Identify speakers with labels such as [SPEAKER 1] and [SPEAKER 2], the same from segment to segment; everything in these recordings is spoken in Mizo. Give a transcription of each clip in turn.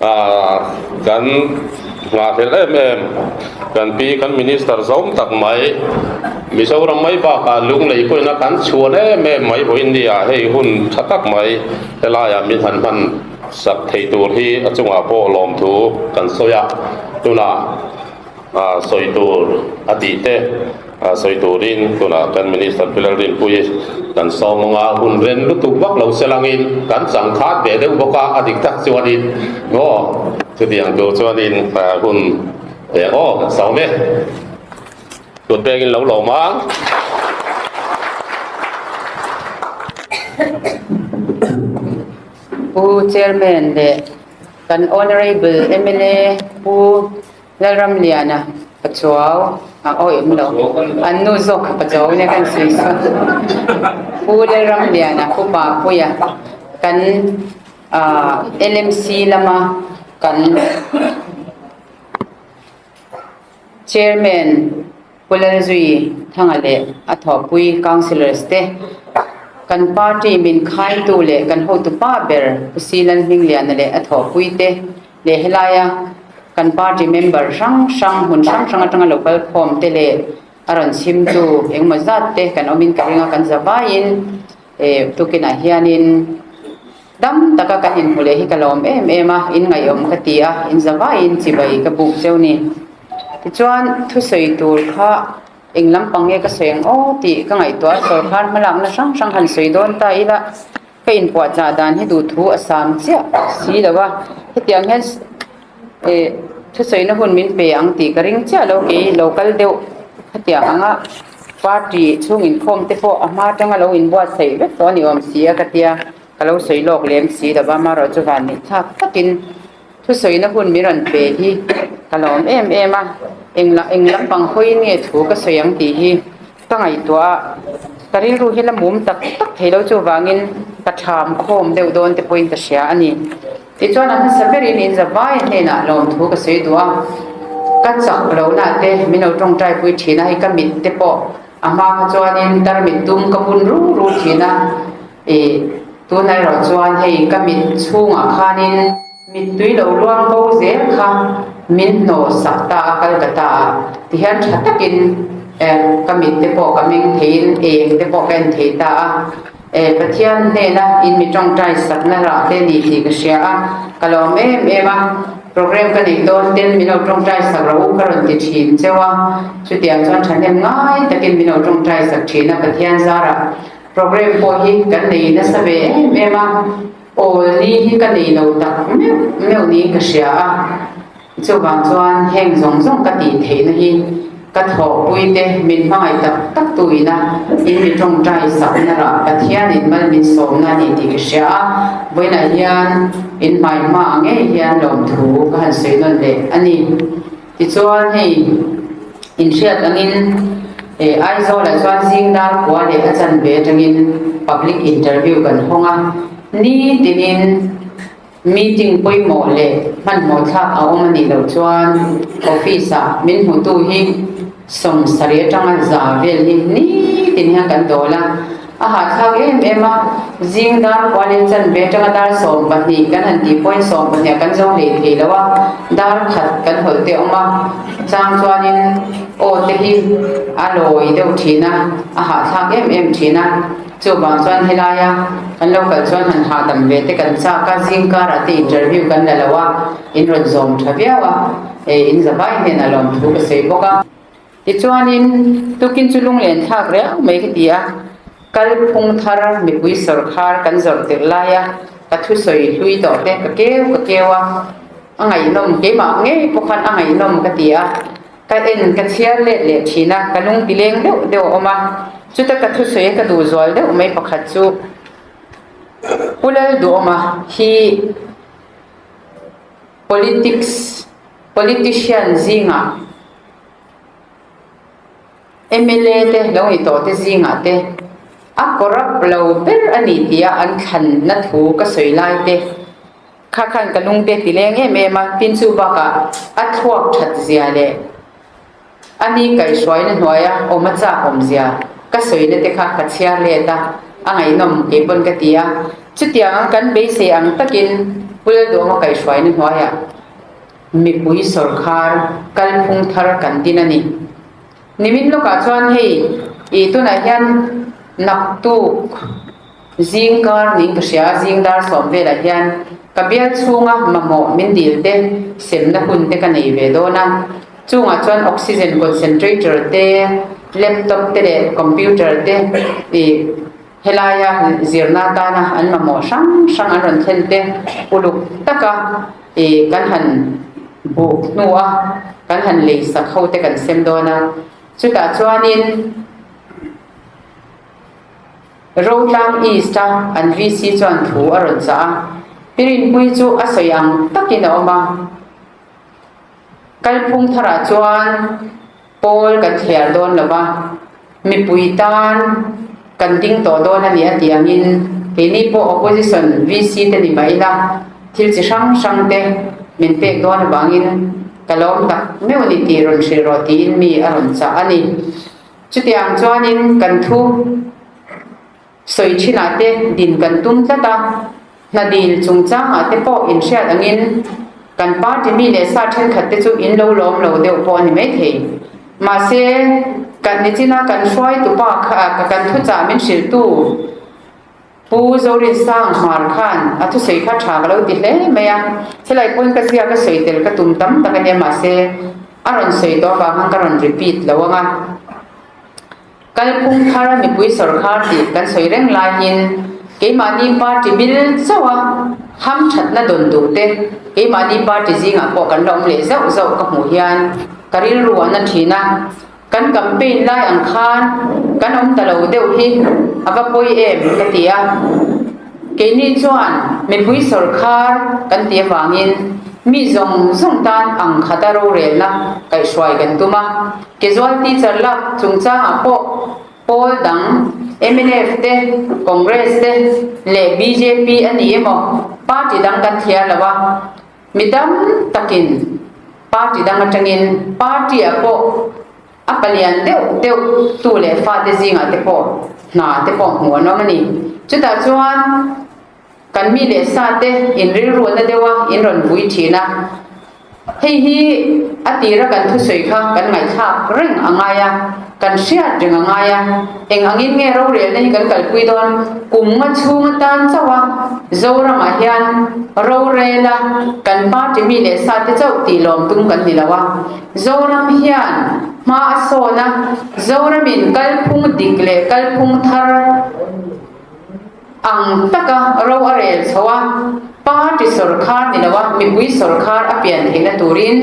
[SPEAKER 1] Kan nghahhlelh em em kan pi kan minister zawm tak mai Mizoram mai bakah Lunglei pawhin a kan chhuan em em mai vawiin nia hei hun tha tak mai helaiah min han hman sak thei tur hi a chungah pawh lawmthu kan sawi a tunah sawi tur a tih te sawi turin tunah kan Minister Pi Lalrinpuii kan sawm ang a, hun ren lutuk vak lo se langin kan chang khat ve deuh bawk a, a dik tak chuanin aw chutiang tur chuanin hun eng aw kan sawm e. Tun pengin lo lawm ang.
[SPEAKER 2] Pu Chairman leh kan Honourable mla Pu Lalramliana Pachuau a awi awm lo. An nu zawk kha Pachuau nia kan sawi sawn. Pu Lalramliana Pu Papuia kan LMC lama kan Chairman Pu Lalzui Thanga leh a thawhpui Councillors te kan party min khaitu leh kan hotu pa ber Pu Si Lalhmingliana leh a thawhpui te leh helaia kan party member hrang hrang hmun hrang hrang atanga lo kal khawm te leh a rawn chhimtu engemaw zat te kan awmin ka ring a kan za vaiin eh tukinah hianin dam taka kan inhmu leh hi ka lawm em em a in ngaihawm ka ti a in za vaiin chibai ka buk cheu ni tichuan thusawi tur kha eng lampang nge ka sawi ang aw tih ka ngaihtuah a sawrkar hmalakna hrang hrang han sawi dawn ta ila. Ka inpuahchah dan hi duhthu a sam chiah si lo a, hetiang hian eh thusawina hun min pe ang tih ka ring chiah lo kei lo kal deuh hetiang anga party chhung inkhawm te pawh a hma atanga lo inbuatsaih vek tawh a ni awm si a ka tia ka lo sawi lawk lem si lo va amaherawh chu van neih thlak takin thusawina hun min rawn pe hi ka lawm em em a engla eng lampang hawiin nge thu ka sawi ang tih hi. Ka ngaihtuah a, ka rilru hi la mum tak tak thei lo chuvangin ka tham khawm deuh dawn te pawhin ka hria a ni. Tichuan a hmasa berin in zavai hnenah lawmthu ka sawi duh a, ka chak lohna te min lo tawngtai pui thin a, hei ka mit te pawh a hma kha chuanin tarmit dum ka bun ru ru thin a, ih tunah erawh chuan hei ka mit chhungah khanin mittui lo luang bo zel kha min hnawh sak ta a, kal ka ta a, tihian tha takin. Ka mit te pawh ka meng theiin eng te pawh ka en thei ta a. Pathian hnena in mi tawngtai sakna rah te ni tih ka hria a, ka lawm em em a. Program ka neih dawn ten min lo tawngtai sak rawh u ka rawn ti thin cheu a, chutiang chuan thahnem ngai takin min lo tawngtai sak thin a Pathian zarah program pawh hi kan nei nasa ve em em a, awl ni hi ka nei lo tak meuh meuh niin ka hria a. Chuvang chuan heng zawng zawng ka tih theihna hi ka thawhpui te min hmangaih tak tak tu ina in mi tawngtai sakna rah Pathianin mal min sawmna a ni tih ka hria a, vawiinah hian in hmai hma ang ngei hian lawmthu ka han sawi nawn leh a ni. Tichuan hei inhriat angin Aizawlah chuan zing dar kua leh a chanve atangin public interview kan hawng a, nitinin Meeting pawimawh leh hmanhmawh thlak a awm a nih loh chuan office ah min hmutu hi 70 atanga za vel hi nitin hian kan dawl a, a hahthlak em em a, zing dar kua leh chanve atanga dar 12 kan han tih pawhin 12 ah kan zo hlei thei lo a, dar khat kan hawlh te awm a, chang chuanin aw te hi a lawi deuh thin a, a hahthlak em em thin a. Chuvang chuan helaia kan lo kal chuan han hahdam ve te kan chak a, zing karah te interview kan la lo a, in rawn zawm tha viau a, eh in zavai hnenah lawmthu ka sawi bawk a. Tichuanin tukin chu lunglen thlak riau mai ka ti a, kal phung thar mipui sawrkhar kan zawrh tirh laia ka thusawi hlui tawh te ka keu ka keu a, a ngaihnawm keimah ngei pawh khan a ngaihnawm ka ti a. Ka en ka chhiar let leh thin a, ka lung ti leng deuh deuh a awm a, chuta ka thusawi a ka duh zual deuh mai pakhat chu Pu Lalduhawma hi politics politician zingah mla te lo ni tawh te zingah te a corrupt lo ber a ni tia an thlanna thu ka sawi lai te. Kha khan ka lungte ti leng em em a, tin chu bakah a thluak that zia leh a ni kaihhruaina hnuaia awm a chak awm zia ka sawina te kha ka chhiar let a, a ngaihnawm kei pawn ka ti a. Chutiang kan beisei ang takin. Pu Lalduhawma kaihhruaina hnuaiah mipui sawrkhar kalphung thar kan din a ni. Nimin lawkah chuan hei ih tunah hian naktuk zing kar niin ka hria a, zing dar sawm velah hian ka bial chhunga mamawh min dil te semna hun te ka nei ve dawn a, chungah chuan oxygen concentrator te, laptop te leh computer te ih helaia zirna atana an mamawh hrang hrang an rawn thlen te uluk taka ih kan han buk hnua kan han lei sak ho te kan sem dawn a, chutah chuanin Rotlang East a an VC chuan thu a rawn chah a, Pirinpui chu a sawi ang takin a awm a, kalphung tharah chuan pawl kan thliar dawn lo va, mipui tan kan ding tawh dawn a ni a tih angin keini pawh opposition VC te ni mah ila thil chi hrang hrang te min pek dawn avangin ka lawm tak meuh a ni tih rawn hrilh rawh tiin mi a rawn chah a ni. Chutiang chuanin kan thu sawi thinah te din kan tum tlat a, hna dil chungchangah te pawh inhriat angin kan party mi leh sa thenkhat te chu in lo lawm lo deuh pawh a ni maithei. Mahse, kan nichina kan hruaitupa kha kan thuchah min hrilhtu Pu Zorinsang Hmar khan a thusawi kha tha ka lo ti hle mai a, helai pawhin ka ziak a sawi tel ka tum tam tak a nia mahse a rawn sawi tawh avang khan ka rawn repeat lo ang a. Kalphung thar mipui sawrkhar tih kan sawi reng laiin keimahni party bil chauh a hamthatna dawn duh te keimahni party zingah pawh kan la awm leh zauh zauh ka hmuh hian ka rilru a na thin a. Kan campaign lai ang khan kan awm ta lo deuh hi a va pawi em ka ti a. Keini chuan mipui sawrkhar kan tih avangin mi zawng zawng tan ang khata rorelna kaihhruai kan tum a. Casual teacher lak chungchangah pawh pawl dang mnf te, Congress te leh bjp a ni emaw party dang kan thliar lo a. Mi tam takin party dang atangin party ah pawh a palian deuh deuh tu leh fate zingah te pawh hna te pawh hmuh an awm a ni. Chutah chuan kan mi leh sa te in rilruahna deuh a in rawn vui thin a, hei hi a tira kan thusawi kha kan ngaihthlak reng a ngai a, kan hriat reng a ngai a, eng angin nge rorelna hi kan kalpui dawn? Kum nga chhung atan chauh a Zoramah hian rorela kan party mi leh sa te chauh tih lawm tum kan ni lo a, Zoram hian hma a sawn a, Zoramin kalphung dik leh kalphung thar ang taka ro a rel chho a, party sawrkhar ni lo a, mipui sawrkhar a pian theihna turin,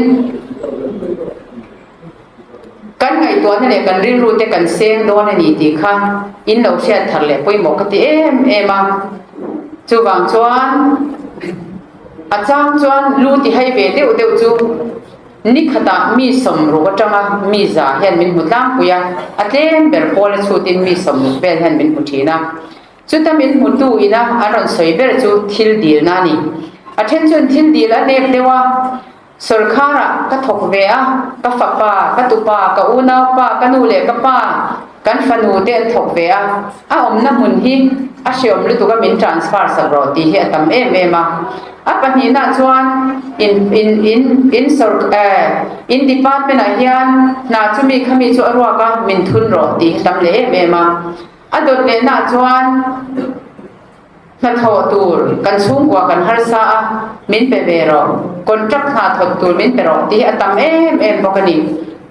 [SPEAKER 2] Kan ngaihtuahna leh kan rilru te kan seng dawn a ni tih kha in lo hriat thar leh pawimawh ka ti em em a. Chuvang chuan a chang chuan lu ti hai ve deuh deuh chu ni khatah mi sawmruk atanga mi za hian min hmu tlangpui a, a tlem ber pawl a chhutin mi sawmruk vel hian min hmu thin a. Chuta min hmutu ina an rawn sawi ber chu thil dilna a ni. A then chuan thil dil a nep deuh a. Sawrkharah ka thawk ve a, ka fapa, ka tupa, ka unaupa, ka nu leh ka pa, kan fanu te an thawk ve a, a awmna hmun hi a hreawm lutuk a min transfer sak rawh tih hi a tam em em a. A pahnihna chuan in in in in sawr eh in department ah hian hna chumi khami chu a ruak a min thun rawh tih hi tam leh em em a. A dawt lehna chuan. Hnathawh tur kan chhungkua kan harsa a, min pe ve rawh, contract hna thawk tur min pe rawh tih hi a tam em em bawk a ni.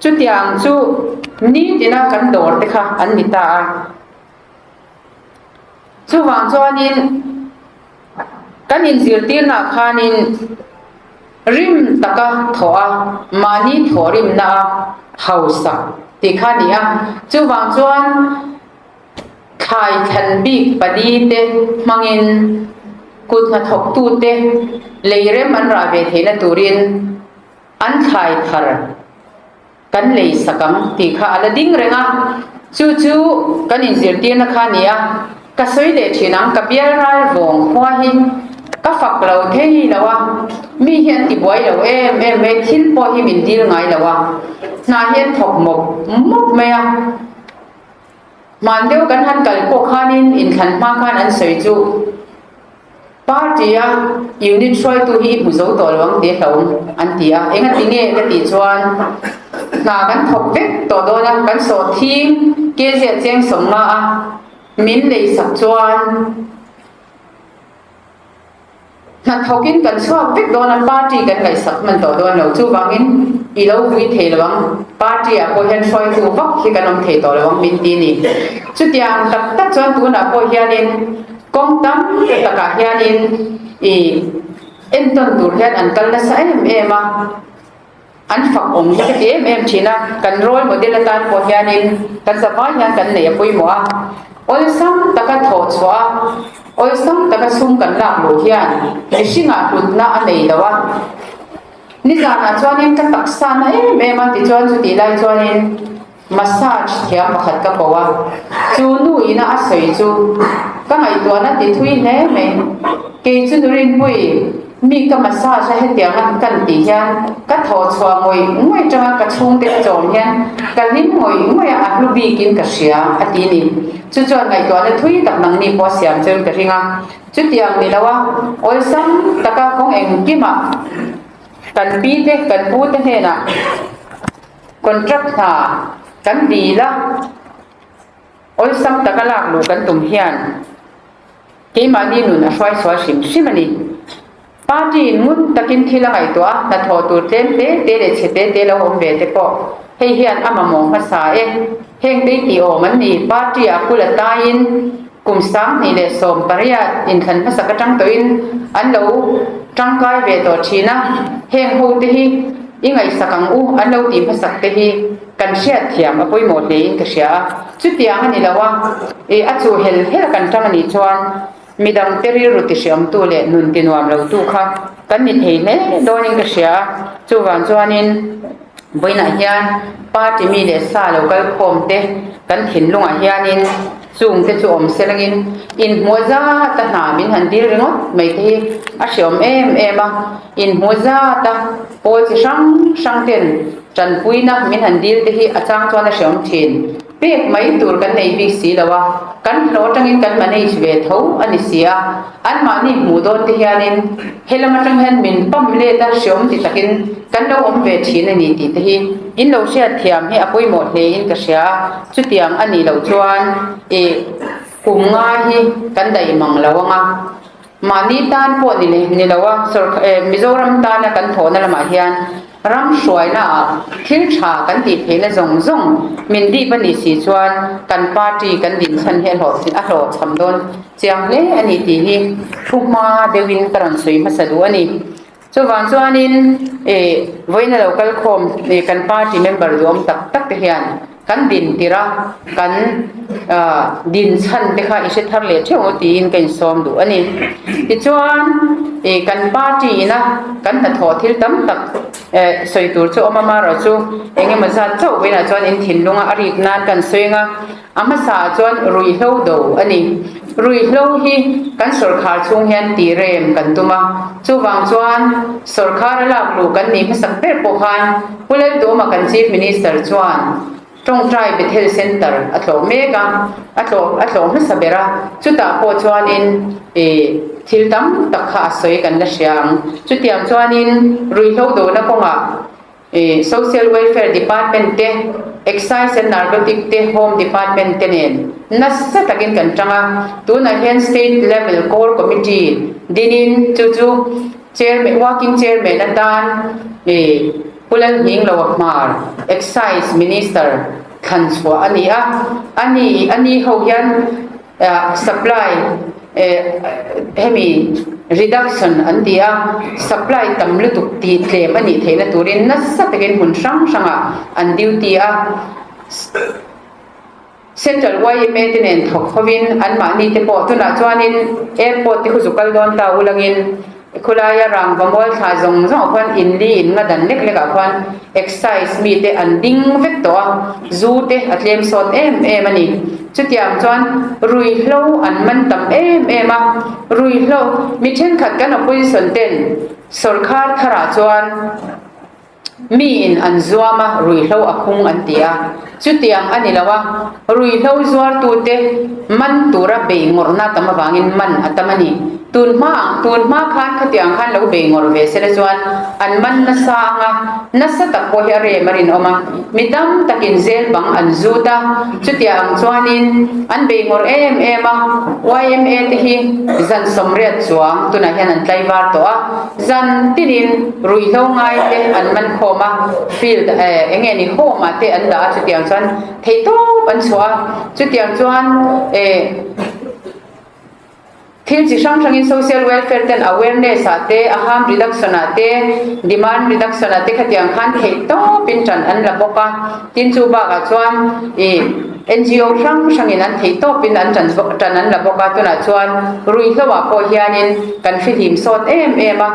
[SPEAKER 2] Chutiang chu nitina kan dawr te kha an ni ta a. Chuvang chuanin kan inzirtirnaah khanin rim taka thawh a, mahni thawhrimna a hausak tih kha a ni a. Chuvang chuan. Thlai thlan bik pali te hmangin kut hnathawktute lei rem an rah ve theihna turin an thlai thar kan lei sak ang tih kha a la ding reng a, chu chu kan inzirtirna kha a ni a, ka sawi leh thin ang, ka bial ral vawng khua hi ka fak lo thei lo a, mi hi an tibuai lo em em mai, thil pawh hi min dil ngai lo a, hna hi an thawk mawp mawp mai a. Hman deuh kan han kal pawh khanin inthlan hma khan an sawi chu. Party-a unit hruaitu hi i hmu zo tawh lo ang tih a hlauhawm an ti a. Engati nge ka tih chuan hna kan thawk vek tawh dawn a, kan sawhthing kg-a cheng sawmnga a min leisak chuan Hna thawkin kan chhuak vek dawn a, party kan ngaihsak hman tawh dawn lo. Chuvangin i lo vui thei lo ang, party ah pawh hian hruaitu vak hi kan awm thei tawh lo ang min ti a ni. Chutiang tak tak chuan tunah pawh hianin kawng tam takah hianin i entawn tur hian an kal nasa em em a, an fak awm hi ka ti em em thin a, kan role model atan pawh hianin kan zavai hian kan nei a pawimawh a, awlsam taka thawh chhuah a, awlsam taka sum kan lak luh hian mihringah hlutna a nei lo a, nizanah chuanin ka taksa na em em a tichuan chutih lai chuanin massage thiam pakhat ka ko a, chu nu ina a sawi chu ka ngaihtuahna ti thui hle mai. Kei chu Nurinpui, mi ka massage a hetiang a kan tih hian ka thaw chhuah ngawih ngawih tanga ka chhungte ka chawm hian ka hlim ngawih ngawih a, a hlu bikin ka hria a ti ni. Chu chuan ngaihtuahna thui tak nangni pawh a siam chuan ka ring a, chutiang ni lo a awlsam taka kawng engkimah kan pi te kan pu te hnenah Contract hna kan dil a, awlsam taka lak luh kan tum hian keimahni nun a hruai sual hrim hrim a ni. Party in ngun takin thil a ngaihtuah a, hnathawh tur tlem te te leh chhe te te lo awm ve te pawh hei hian a mamawh hmasa e. Heng te tih awm an ni, party ah kul a taiin kum 2018 inthlan hmasak atang tawhin an lo tangkai ve tawh thin a, heng ho te hi i ngaihsak ang u an lo tih hmasak te hi kan hriat thiam a pawimawh hle in ka hria a, chutiang a ni lo a, ih a chu hel hel kan tang a nih chuan midang te rilru ti hriamtu leh nun ti nuam lo tu kha kan ni thei hle dawn in ka hria a, chuvang chuanin vawiinah hian party mi leh sa lo kal khawm te kan thinlungah hianin Chung te chu awm se langin inhmuh zat a hna min han dil ringawt mai te hi a hreawm em em a, inhmuh zat a pawl chi hrang hrang ten tanpuina min han dil te hi a chang chuan a hreawm thin. Pek mai tur kan nei bik si lo a, kan hlawh atangin kan manage ve tho a ni si a, anmahni hmuh dawn te hianin helam atang hian min pump let a hreawm ti takin kan lo awm ve thin a ni tih te hi in lo hriat thiam hi a pawimawh hle in ka hria a. Chutiang a nih loh chuan ih kum nga hi kan daih mang lo ang a, mahni tan pawh ni ni lo a, sawrkh eh Mizoram tana kan thawhna lamah hian ram hruaina ah thil tha kan tih theihna zawng zawng min dip a nih si chuan kan party kan dinchhan hi a hlawh a hlawhchham dawn chiang hle a ni tih hi thu hma deuhin ka rawn sawi hmasa duh a ni. Chuvang chuanin ih vawiin a lo kal khawm ih kan party member duhawm tak tak te hian kan din tirh a, kan ah din chhan te kha i hre thar leh theuh ang tiin ka insawm duh a ni. Tichuan ih kan party ina kan hnathawh thil tam tak eh sawi tur chu awm a, amaherawhchu eng emaw zat chauh vawiinah chuan in thinlunga a rik nan kan sawi ang a. A hmasa ah chuan ruihhlo do a ni. Ruihhlo hi kan sawrkhar chhung hian tih rem kan tum a, chuvang chuan sawrkhar a lak luh kan nih hmasak ber pawh khan Pu Lalduhawma kan Chief Minister chuan Tawngtai Bethel Centre a tlawh mek a, a tlawh a tlawh hmasa ber a, chutah pawh chuanin ih thil tam tak kha a sawi kan la hria ang. Chutiang chuanin ruihhlo dona kawngah Ih Social Welfare Department te, Excise and Narcotic te, Home Department te nen nasa takin kan tang a, tunah hian State Level Core Committee dinin chu chu Chairman, Working Chairman atan ih Pu Lalhmingloa Hmar, Excise Minister thlan chhuah a ni a, ani ani ho hian Supply hemi reduction an ti a, supply tam lutuk tih tlem a nih theihna turin nasa takin hmun hrang hrangah an duty a, Central yma te nen thawk hovin anmahni te pawh tunah chuanin airport te khu zu kal dawn ta ulangin Khulaia rangva mual thla zawng zawngah khuan in li in nga dan lek lekah khuan excise mite an ding vek tawh a, zu te a tlem sawt em em a ni. Chutiang chuan ruihhlo an man tam em em a, ruihhlo mi thenkhat kan opposition ten sawrkhar tharah chuan, Miin an zuam a, ruihhlo a khung an ti a. Chutiang a ni lo a, ruihhlo zuartute man tura bei ngawrhna tam avangin man a tam a ni. Tun hma ang, tun hma khan khatiang khan lo bei ngawr ve sela chuan an man nasa ang a, nasa tak pawh hi a rem a rinawm a, mi tam takin zel bang an zut a, chutia ang chuanin an bei ngawr em em a, yma te hi zan sawmriat chuang tunah hian an tlaivar tawh a, zan tinin ruihhlo ngai te an man khawm a, field eh eng nge ni home ah te an dah a, chutiang chuan theihtawp an chhuah a, chutiang chuan eh. Thil chi hrang hrangin social welfare ten awareness ah te, a harm reduction ah te, demand reduction ah te khatiang khan theih tawpin tan an la bawk a. Tin chu bakah chuan ih NGO hrang hrangin an theih tawpin an tan tan an la bawk a. Tunah chuan ruihhlo ah pawh hianin kan fihlim sawt em em a.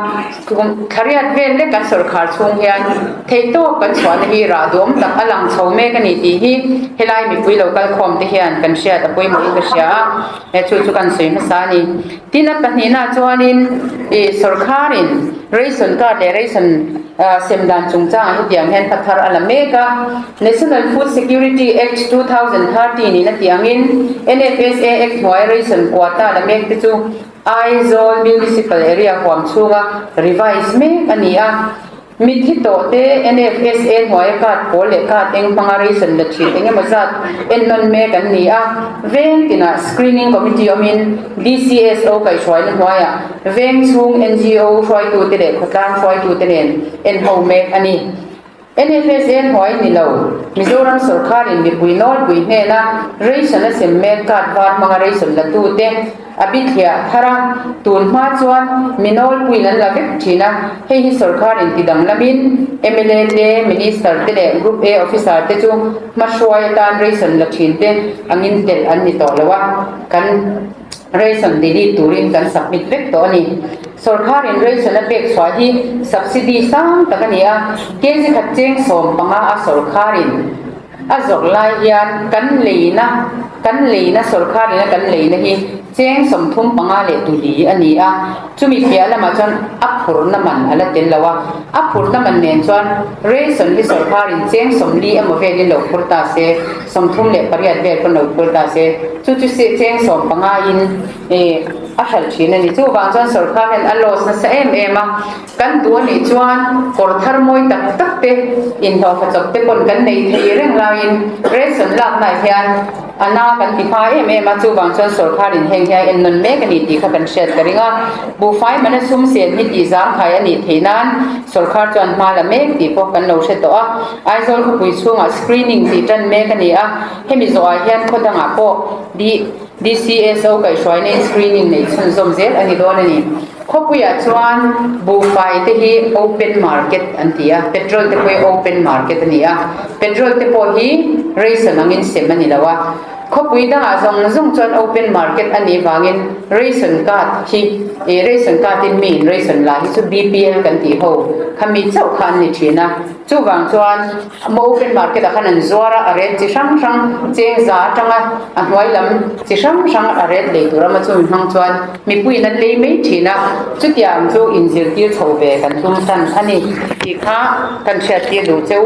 [SPEAKER 2] Thlariat vel lek kan sawrkhar chhung hian theihtawp kan chhuahna hi rah duam tak a lang chho mek a ni tih hi helai mipui lo kal khawm te hian kan hriat a pawimawhin ka hria a, he chu chu kan sawi hmasa a ni. Tin a pahnihna chuanin ih sawrkharin ration card leh ration sem dan chungchangah hetiang hian hla thar a la mek a, National Food Security Act 2013 in a tih angin NFSA Act hnuai ration quota la mek te chu Aizawl Municipal Area huam chhunga revise mek a ni a, mitthi tawh te NFSA hnuaia card pawl leh card eng hmanga ration la thin eng emaw zat ennawn mek an ni a, veng tinah Screening Committee awmin DCSO kaihhruaina hnuaiah veng chhung NGO hruaitute leh khawtlang hruaitute nen enho mek a ni. NFSA hnuai ni lo, Mizoram sawrkharin mipui nawlpui hnena ration a sem mek card var hmanga ration latute a bithliah thar a, tun hma chuan mi nawlpuiin an la vek thin a, hei hi sawrkharin ti danglamin mla te, Minister te leh Group A Officer te chu hmahruai atan ration la thin te angin telh an ni tawh lo a, kan. Ration delete turin kan submit vek tawh a ni. Sawrkharin ration a pek chhuah hi subsidy sang tak a ni a, kg khat cheng 15 a sawrkharin a zawrh lai hian kan leina kan leina sawrkharin a kan leina hi cheng 35 leh tuli a ni a, chumi piah lamah chuan a phurna man a la tel lo a, a phurna man nen chuan ration hi sawrkharin cheng 40 emaw velin lo phur ta se. 38 vel pawn lo phur ta se, chu chu cheng 15 in ih a hralh thin a ni. Chuvang chuan sawrkar hian a loss nasa em em a, kan duh a nih chuan kawr thar mawi tak tak te inhlawhfa chawp te pawn kan nei thei reng laiin ration laknaah hian a na kan ti hma em em a, chuvang chuan sawrkar in heng hian en nawn mek a ni tih kha kan hriat ka ring a. Buhfai mana sum sen hi tih zangkhai a nih theih nan sawrkar chuan hma la mek tih pawh kan lo hre tawh a. Aizawl khawpui chhungah screening tih tan mek a ni a, hemi zawhah hian khaw dangah pawh DCSO kaihhruaina in screening neih chhunzawm zel a ni dawn a ni. Khawpuiah chuan buhfai te hi open market an ti a, petrol te pawh hi open market a ni a, petrol te pawh hi ration angin sem a ni lo a, Khawpui dangah zawng zawng chuan open market a nih vangin ration card hi ih ration card in mi in ration la hi chu BPL kan tih ho kha mi chauh kha an ni thin a, chuvang chuan open market ah khan an zuar a, a rate chi hrang hrang cheng za atanga a hnuai lam chi hrang hrang a rate lei tur a chumi hmang chuan mipuiin an lei mai thin a, chutiang chu inzirtir chho ve kan tum tan a ni tih kha kan hriattir duh cheu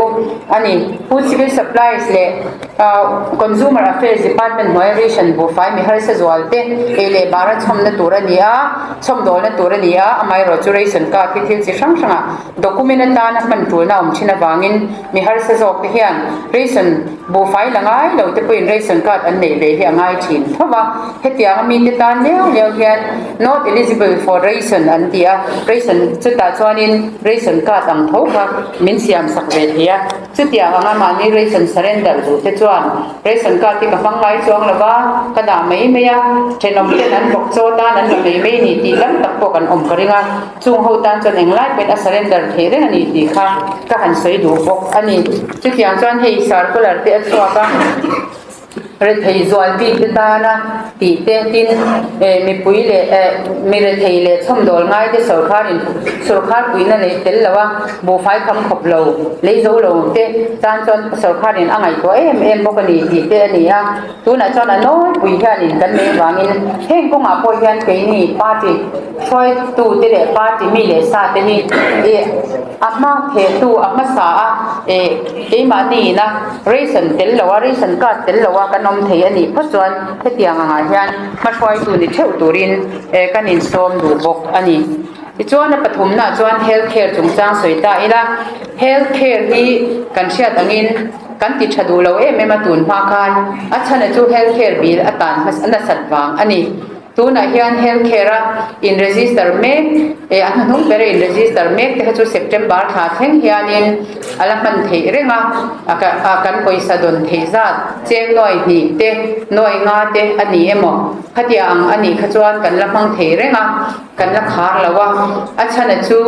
[SPEAKER 2] a ni. Food Civil Supplies leh. Consumer Affairs Department hnuaia ration buhfai mi harsa zual te ei leh bara chhawmna tur a ni a, chhawmdawlna tur a ni a, amaherawhchu ration card hi thil chi hrang hrangah document atana hman tulna a awm thin avangin mi harsa zawk te hian ration buhfai la ngai lo te pawhin ration card an neih ve hi a ngai thin tho va, hetianga mite tan liau liau hian not eligible for ration an ti a, ration chutah chuanin ration card ang tho kha min siam sak ve thei a. Chutiang anga mahni ration surrender duh te chuan ration card hi ka hmang ngai chuang lo va, ka dah mai mai a, thenawm ten an bawk chaw tan an la mai mai ni tih lam tak pawh kan awm ka ring a, chung ho tan chuan englai pawhin a surrender theih reng a ni tih kha ka han sawi duh bawk a ni. Chutiang chuan hei circular te a chhuak a. Rethei zual bik te tana tih te tin mipui leh mi rethei leh chhawmdawl ngai te sawrkhar in sawrkhar puihna neih tel lo a, buhfai kham khawp lo lei zo lo te tan chuan sawrkhar in a ngaihtuah em em bawk a ni tih te a ni a. Tunah chuan a nawlpui hianin kan nei avangin heng kawngah pawh hian keini party. Hruaitute leh party mi leh sa te hi ih a hma thehtu a hmasa a eh keimahni ina ration tel lo a ration card tel lo a kan awm thei a nih phawt chuan hetiang angah hian hmahruaitu ni theuh turin eh kan insawm duh bawk a ni. Tichuan a pathumnaah chuan health care chungchang sawi ta ila health care hi kan hriat angin kan ti tha duh lo em em a tun hma khan a chhana chu health care bill a tan hmasa nasat vang a ni. Tunah hian health care a in register mek eh a hnuhnung ber a in register mek te kha chu September thla thleng hianin a la hman theih reng a, a kan pawisa dawn theih zat cheng nuai hnih te nuai nga te a ni emaw khatia ang a nih kha chuan kan la hmang thei reng a, kan la khar lo a, a chhana chu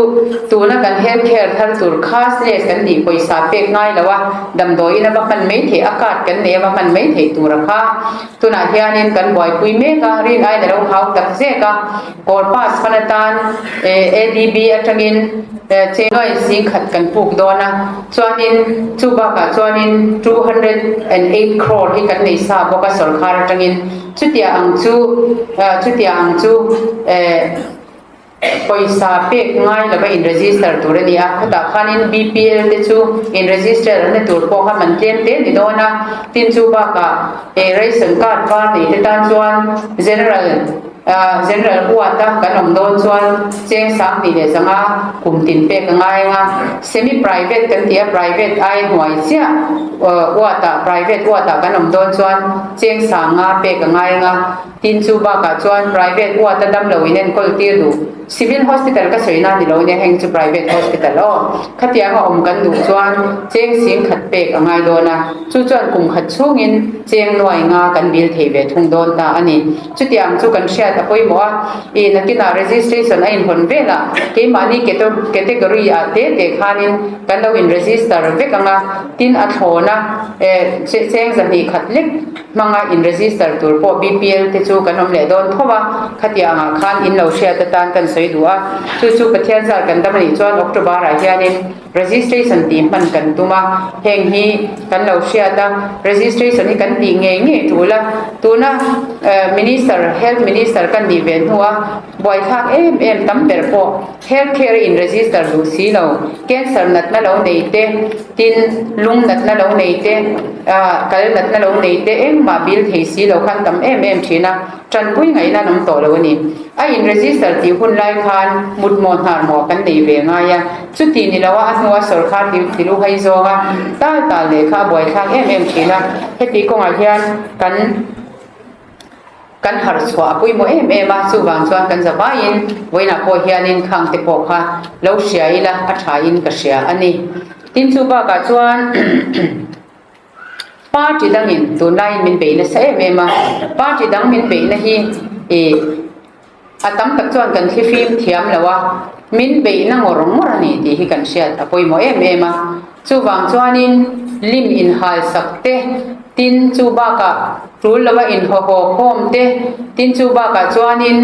[SPEAKER 2] tuna kan health care thar tur cashless kan tih pawisa pek ngai lo a, damdawiin a va hman mai theih a card kan nei a va hman mai theih tur a kha. Tunah hianin kan buaipui mek a, rin aiin a lo hau tak zek a, kawr pass hman atan ADB atangin cheng zingkhat kan puk dawn a, chuanin chu bakah chuanin 208 crore hi kan nei sa bawk a sawrkhar atangin chutia ang chu chutia ang chu Pawisa pek ngai lova in register tur a ni a, khawtah khanin BPL te chu in register an ni tur pawh kha man tlem te a ni dawn a, tin chu bakah eh ration card var nei te tan chuan general ah general huat a kan awm dawn chuan cheng 20 leh 5 kum tin pek a ngai ang a, semi private kan ti a private ai hnuai chiah huat ah private huat ah kan awm dawn chuan cheng 5 pek a ngai ang a. Tin chu bakah chuan private ward a damlo in enkawl tir duh. Civil hospital ka sawi na ni lo nia heng chu private hospital aw. Khatiang a awm kan duh chuan cheng sing khat pek a ngai dawn a, chu chuan kum khat chhungin cheng nuai nga kan bill thei ve thung dawn ta a ni. Chutiang chu kan hriat a pawimawh a, ih nakinah registration a inhawn velah keimahni category ah te te khanin kan lo in register vek ang a, tin a thlawn a cheng 200 khat lek Hmanga in register tur pawh BPL te chu kan awm leh dawn tho a, khatiang ah khan in lo hriat atan kan sawi duh a, chu chu Pathian zar kan dam anih chuan October ah hianin registration tih hman kan tum a, heng hi kan lo hriat a, registration hi kan tih ngei ngei tul a, tuna Minister, Health Minister kan nih ve hnu a buaithlak em em tam ber pawh Health care a in register duh si lo, cancer natna lo nei te, tin lung natna lo nei te, ah kal natna lo nei te engmah bill thei si lo khan tam em em thin a, tanpui ngaihna an awm tawh lo a ni. A in register tih hun lai khan mutmawh hnarmawh kan nei ve ngai a, chuti ni lo a a hnua sawrkhar ti lu hai zawng a, tal tal leh kha a buaithlak em em thin a, heti kawngah hian kan. Kan harh chhuah a pawimawh em em a, chuvang chuan kan za vaiin vawiinah pawh hianin khang te pawh kha lo hria ila a thain ka hria a ni. Tin chu bakah chuan party dangin tunlaiin min bei nasa em em a, party dang min beihna hi ih a tam tak chuan kan thlifim thiam lo a, min beihna ngawr ngawr a ni tih hi kan hriat a pawimawh em em a. Chuvang chuanin lim inhal sak te, tin chu bakah tul lova inhawhaw khawm te, tin chu bakah chuanin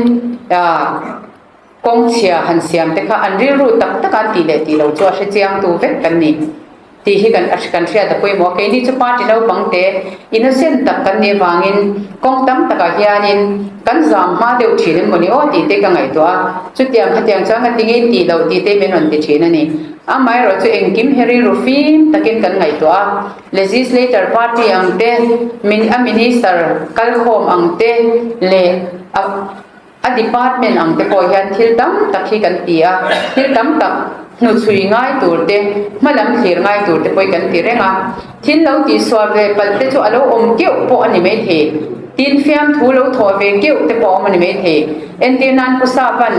[SPEAKER 2] kawng chhia han siam te kha an rilru tak taka an tih leh tih lo chu a hre chiangtu vek kan ni tih hi kan kan hriat a pawimawh a. Keini chu party naupang te innocent tak kan nih avangin kawng tam takah hianin kan zam hma deuh thin em mawni aw tih te ka ngaihtuah a, chutiang khatiang chuan ka ti ngei tih loh tih te min rawn ti thin a ni. Amaherawh chu engkim hi rilru fim takin kan ngaihtuah a, Legislator party ang te, a minister kalkhawm ang te leh a a department ang te pawh hian thil tam tak hi kan ti a, thil tam tak hnuchhui ngai tur te, hmalam thlir ngai tur te pawh hi kan ti reng a. Thil lo tihsual ve palh te chu a lo awm keuh pawh a ni maithei. Tin, fiamthu lo thawh ve keuh te pawh a awm a ni maithei. Entir nan Pu Sapan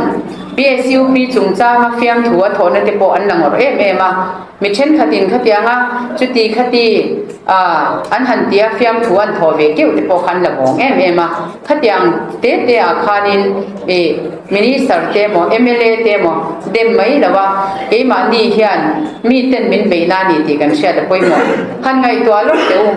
[SPEAKER 2] BSUP chungchanga fiamthu a thawhna te pawh an la ngawrh em em a. Mi thenkhatin khatianga chuti khati an han tia fiamthu an thawh ve keuh te pawh kha an la vawng em em a. Khatiang te te ah khanin ih Minister te emaw mla te emaw dem mai lo a, keimahni hian mi ten min beih na ni tih kan hriat a pawimawh. Han ngaihtuah lawk teh u,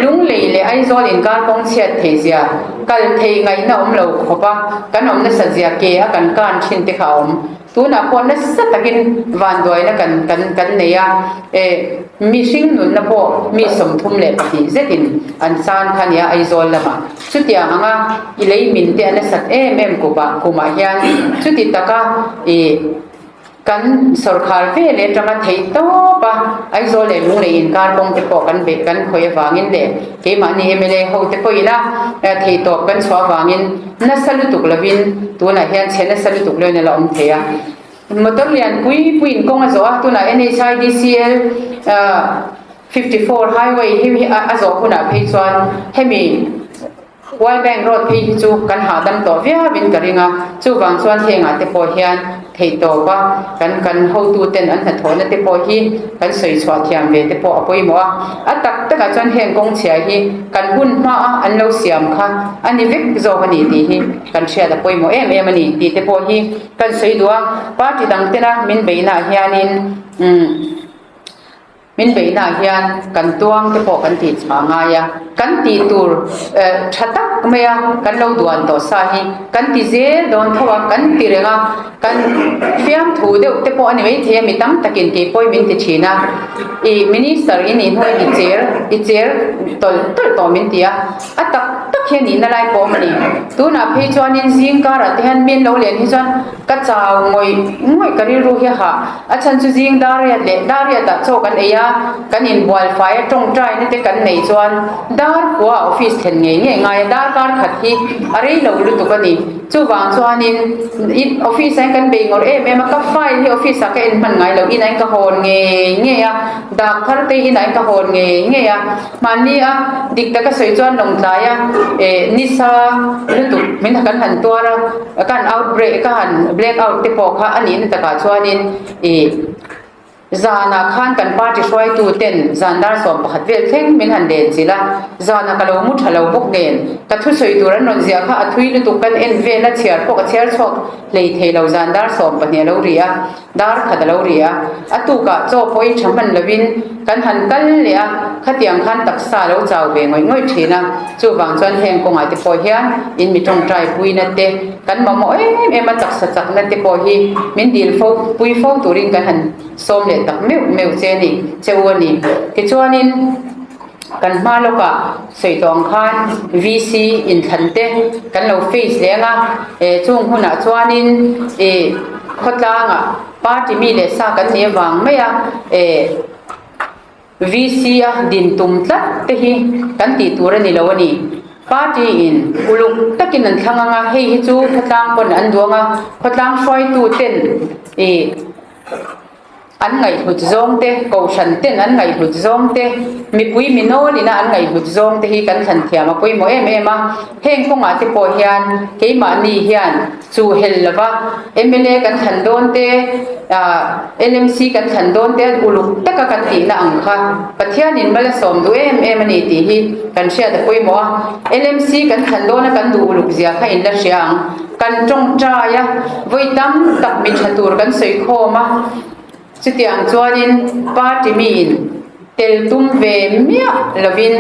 [SPEAKER 2] Lunglei leh Aizawl inkar kawng chhiat thei zia, kal thei ngaihna awm lo khawp a, kan awm nasa zia ke a kan kan thin te kha a awm. Tunah pawh nasa takin vanduaina kan kan kan nei a, e mihring nunna pawh mi 32 zetin an chan kha nia Aizawl lamah. Chutiang anga i lei min te a nasat em em kumah kumah hian chuti taka i Kan sawrkhar ve leh atanga theih tawp a, Aizawl leh Lunglei inkar kawng te pawh kan beih kan khawih avangin leh keimahni mla ho te pawhin a theih tawp kan chhuah avangin nasa lutuk lovin tunah hian chhe nasa lutuk loin a la awm thei a. Motor lian pui puiin kawng a zawh a, tunah NHIDCL 54 highway hi a zawh hunah phei chuan hemi World Bank Road phei hi chu kan hahdam tawh viauin ka ring a, chuvang chuan hengah te pawh hian theihtawpa kan kan hotuten an hnathawhna te pawh hi kan sawi chhuah thiam ve te pawh a pawimawh a. A tak takah chuan heng kawng chhia hi kan hun hmaa an lo siam kha a ni vek zawk a ni tih hi kan hriat a pawimawh em em a ni tih te pawh hi kan sawi duh a. Party dang tena min beihnaah hianin umm. Min beihnaah hian kan tuang te pawh kan tih chhuah ngai a, kan tih tur tha tak maia kan lo duan tawh sa hi kan ti zel dawn tho a, kan ti reng a, kan fiamthu deuh te pawh a ni maithei a, mi tam takin kei pawi min ti thin a, i minister i nih hnuai i cher i cher tawlh tawlh tawh min ti a, a tak tak hian nihna lai pawh awm a ni. Tunah phei chuanin zing karah te hian min lo len hi chuan Ka chau ngawih ngawih ka rilru hi hah. A chhan chu zing dar riat leh dar riatah chaw kan ei a, kan inbual fai a tawngtaina te kan neih chuan dar kua office thlen ngei ngei ngai a, dar kar khat hi a rei lo lutuk a ni. Chuvang chuanin i office ah hian kan bei ngawrh em em a, ka file hi office ah ka en hman ngai lo, inah hian ka hawn ngei ngei a, dak thar te inah hian ka hawn ngei ngei a. Mahni a dik taka sawi chuan lawngtlai a eh nisa lutuk min kan han tuar a, ka han out break ka han black out te pawh kha a nihna takah chuanin ih zanah khan kan party hruaitu ten zan dar 11 vel thleng min han len chilh a, zanah ka lo mu tha lo bawk nen ka thusawi tur an rawn ziah kha a thui lutuk kan en vel a chhiar pawh ka chhiar chhuak hlei thei lo zan dar 12 a lo ri a. Dar khat a lo ri a, a tukah chaw pawhin tha hman lovin kan han kal leh a, khatiang khan taksa a lo chau ve ngawih ngawih thin a, chuvang chuan heng kawngah te pawh hian in mi tawngtai puina te kan mamawh em em a, taksa chakna te pawh hi min dil fo pui fo turin kan han sawm leh tak meuh meuh che a ni, che u a ni. Tichuanin kan hma lawkah sawi tawh ang khan VC inthlan te kan lo face leh ang a, eh chung hunah chuanin ih khawtlangah party mi leh sa kan nih avang mai a, eh VC a din tum tlat te hi kan tih tur a ni lo a ni. Party in uluk takin an thlang ang a, hei hi chu khawtlang pawn an duang a, khawtlang hruaitu ten ih. An ngaihhlut zawng te, kohhran ten an ngaihhlut zawng te, mipui mi nawlina an ngaihhlut zawng te hi kan thlan thiam a pawimawh em em a. Heng kawngah te pawh hian keimahni hian chu hel lova mla kan thlan dawn te, LMC kan thlan dawn te uluk taka kan tihna ang kha Pathianin mal a sawm duh em em a ni tih hi kan hriat a pawimawh a. LMC kan thlan dawna kan duh uluk zia kha in la hria ang. Kan tawngtai a, vawi tam tak mi tha tur kan sawi khawm a, chutiang chuanin party miin tel tum ve miah lovin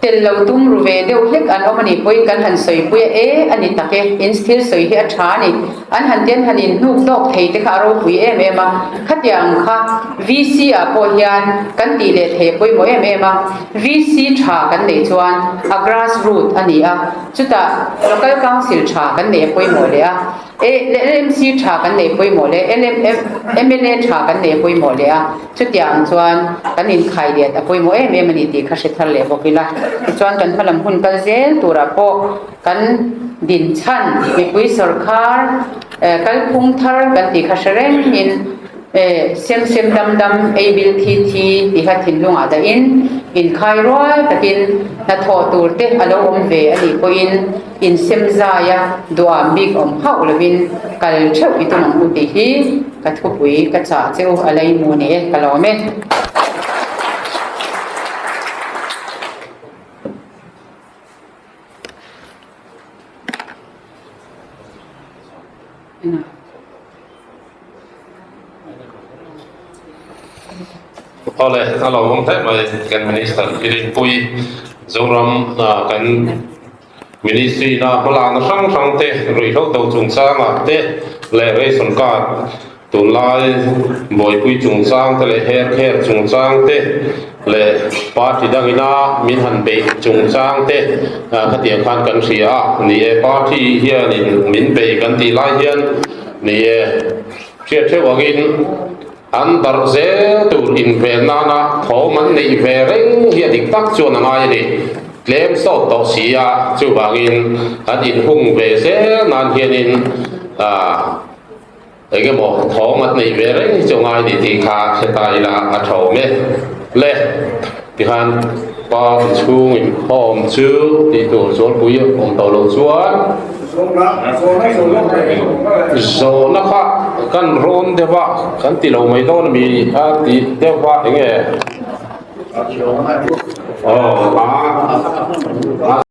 [SPEAKER 2] tel lo tum ru ve deuh hlek an awm a nih pawhin kan han sawi pui a, e a ni tak e, in thil sawi hi a tha a ni, an han tian han inhnuk tawk thei te kha a ropui em em a, khatiang kha VC ah pawh hian kan tih leh thei a pawimawh em em a, VC tha kan neih chuan a grass root a ni a. Chutah Local Council tha kan nei a pawimawh leh a, LMC tha kan nei pawimawh leh mla tha kan nei a pawimawh leh a, chutiang chuan kan inkhai let a pawimawh em em a ni tih kha hre thar leh bawk ila. Tichuan kan hmalam hun kal zel turah pawh kan dinchhan mipui sawrkhar kalphung thar kan tih kha hre rengin, Sem sem dam dam ei bil thi thi ti kha thinlungah dahin inkhai rual takin hnathawh tur te a lo awm ve a nih pawhin insem zaia duham bik awm hauh lovin kal theuh i tum ang u tih hi ka thupui ka chah che u a lei mu ni e ka lawm e.
[SPEAKER 1] Awle a lo awm hle mai kan minister Pirinpui Zoram kan ministry na hmalakna hrang hrang te ruihhlo do chungchangah te. Leh ration card tunlai buaipui chungchang te leh hair care chungchang te leh party dangina min han beih chungchang te khatiang khan kan hria a ni e. Party hianin min bei kan tih lai hian ni e hriat theuh angin an darh zel tur inven nana thawm an neih ve reng hi a dik tak chuan a ngai a ni. Tlem sawt tawh si a, chuvangin an inhung ve zel nan hianin aah eng emaw thawm an neih ve reng hi chu ngai ni tih kha hre ta ila a tha awm e. Le tikhan pa inchhung inkhawm chu tih tur zualpui awm tawh loh chuan zawhna kha kan rawn deuh a, kan ti lo mai dawn ami a ti deuh a eng nge? Aw a.